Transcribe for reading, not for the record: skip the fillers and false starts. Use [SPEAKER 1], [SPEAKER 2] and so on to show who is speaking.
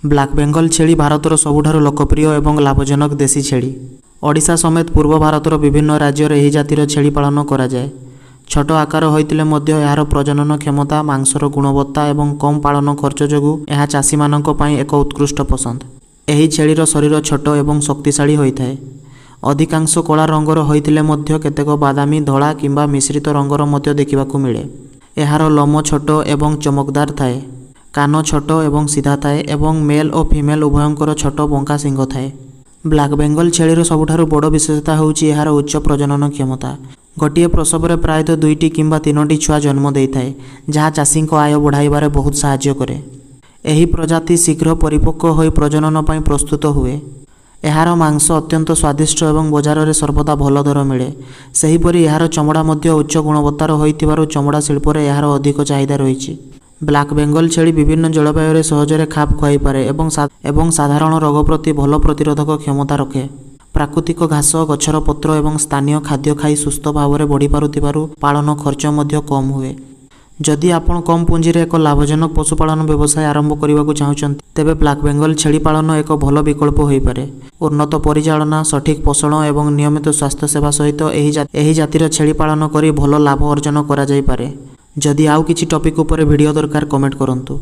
[SPEAKER 1] Black Bengal ଛେଳି ଭାରତର ସବୁଠାରୁ ଲୋକପ୍ରିୟ ଏବଂ ଲାଭଜନକ ଦେଶୀ ଛେଳି। ଓଡ଼ିଶା ସମେତ ପୂର୍ବ ଭାରତର ବିଭିନ୍ନ ରାଜ୍ୟରେ ଏହି ଜାତିର ଛେଳି ପାଳନ କରାଯାଏ। ଛୋଟ ଆକାର ହୋଇଥିଲେ ମଧ୍ୟ ଏହାର ପ୍ରଜନନ କ୍ଷମତା, ମାଂସର ଗୁଣବତ୍ତା ଏବଂ କମ୍ ପାଳନ ଖର୍ଚ୍ଚ ଯୋଗୁଁ ଏହା ଚାଷୀମାନଙ୍କ ପାଇଁ ଏକ ଉତ୍କୃଷ୍ଟ ପସନ୍ଦ। ଏହି ଛେଳିର ଶରୀର ଛୋଟ ଏବଂ ଶକ୍ତିଶାଳୀ ହୋଇଥାଏ। ଅଧିକାଂଶ କଳା ରଙ୍ଗର ହୋଇଥିଲେ ମଧ୍ୟ କେତେକ ବାଦାମୀ, ଧଳା କିମ୍ବା ମିଶ୍ରିତ ରଙ୍ଗର ମଧ୍ୟ ଦେଖିବାକୁ ମିଳେ। ଏହାର ଲୋମ ଛୋଟ ଏବଂ ଚମକଦାର ଥାଏ। କାନ ଛୋଟ ଏବଂ ସିଧା ଥାଏ ଏବଂ ମେଲ୍ ଓ ଫିମେଲ୍ ଉଭୟଙ୍କର ଛୋଟ ବଙ୍କା ଶିଙ୍ଗ ଥାଏ। ବ୍ଲାକ୍ ବେଙ୍ଗଲ ଛେଳିର ସବୁଠାରୁ ବଡ଼ ବିଶେଷତା ହେଉଛି ଏହାର ଉଚ୍ଚ ପ୍ରଜନନ କ୍ଷମତା। ଗୋଟିଏ ପ୍ରସବରେ ପ୍ରାୟତଃ ଦୁଇଟି କିମ୍ବା ତିନୋଟି ଛୁଆ ଜନ୍ମ ଦେଇଥାଏ, ଯାହା ଚାଷୀଙ୍କ ଆୟ ବଢ଼ାଇବାରେ ବହୁତ ସାହାଯ୍ୟ କରେ। ଏହି ପ୍ରଜାତି ଶୀଘ୍ର ପରିପକ୍ୱ ହୋଇ ପ୍ରଜନନ ପାଇଁ ପ୍ରସ୍ତୁତ ହୁଏ। ଏହାର ମାଂସ ଅତ୍ୟନ୍ତ ସ୍ୱାଦିଷ୍ଟ ଏବଂ ବଜାରରେ ସର୍ବଦା ଭଲ ଦର ମିଳେ। ସେହିପରି ଏହାର ଚମଡ଼ା ମଧ୍ୟ ଉଚ୍ଚ ଗୁଣବତ୍ତାର ହୋଇଥିବାରୁ ଚମଡ଼ା ଶିଳ୍ପରେ ଏହାର ଅଧିକ ଚାହିଦା ରହିଛି। ବ୍ଲାକ୍ ବେଙ୍ଗଲ ଛେଳି ବିଭିନ୍ନ ଜଳବାୟୁରେ ସହଜରେ ଖାପ ଖୁଆଇପାରେ ଏବଂ ସାଧାରଣ ରୋଗ ପ୍ରତି ଭଲ ପ୍ରତିରୋଧକ କ୍ଷମତା ରଖେ। ପ୍ରାକୃତିକ ଘାସ, ଗଛର ପତ୍ର ଏବଂ ସ୍ଥାନୀୟ ଖାଦ୍ୟ ଖାଇ ସୁସ୍ଥ ଭାବରେ ବଢ଼ିପାରୁଥିବାରୁ ପାଳନ ଖର୍ଚ୍ଚ ମଧ୍ୟ କମ୍ ହୁଏ। ଯଦି ଆପଣ କମ୍ ପୁଞ୍ଜିରେ ଏକ ଲାଭଜନକ ପଶୁପାଳନ ବ୍ୟବସାୟ ଆରମ୍ଭ କରିବାକୁ ଚାହୁଁଛନ୍ତି, ତେବେ ବ୍ଲାକ୍ ବେଙ୍ଗଲ ଛେଳି ପାଳନ ଏକ ଭଲ ବିକଳ୍ପ ହୋଇପାରେ। ଉନ୍ନତ ପରିଚାଳନା, ସଠିକ୍ ପୋଷଣ ଏବଂ ନିୟମିତ ସ୍ୱାସ୍ଥ୍ୟ ସେବା ସହିତ ଏହି ଜାତିର ଛେଳି ପାଳନ କରି ଭଲ ଲାଭ ଅର୍ଜନ କରାଯାଇପାରେ। ଯଦି ଆଉ କିଛି ଟପିକ୍ ଉପରେ ଭିଡ଼ିଓ ଦରକାର, କମେଣ୍ଟ କରନ୍ତୁ।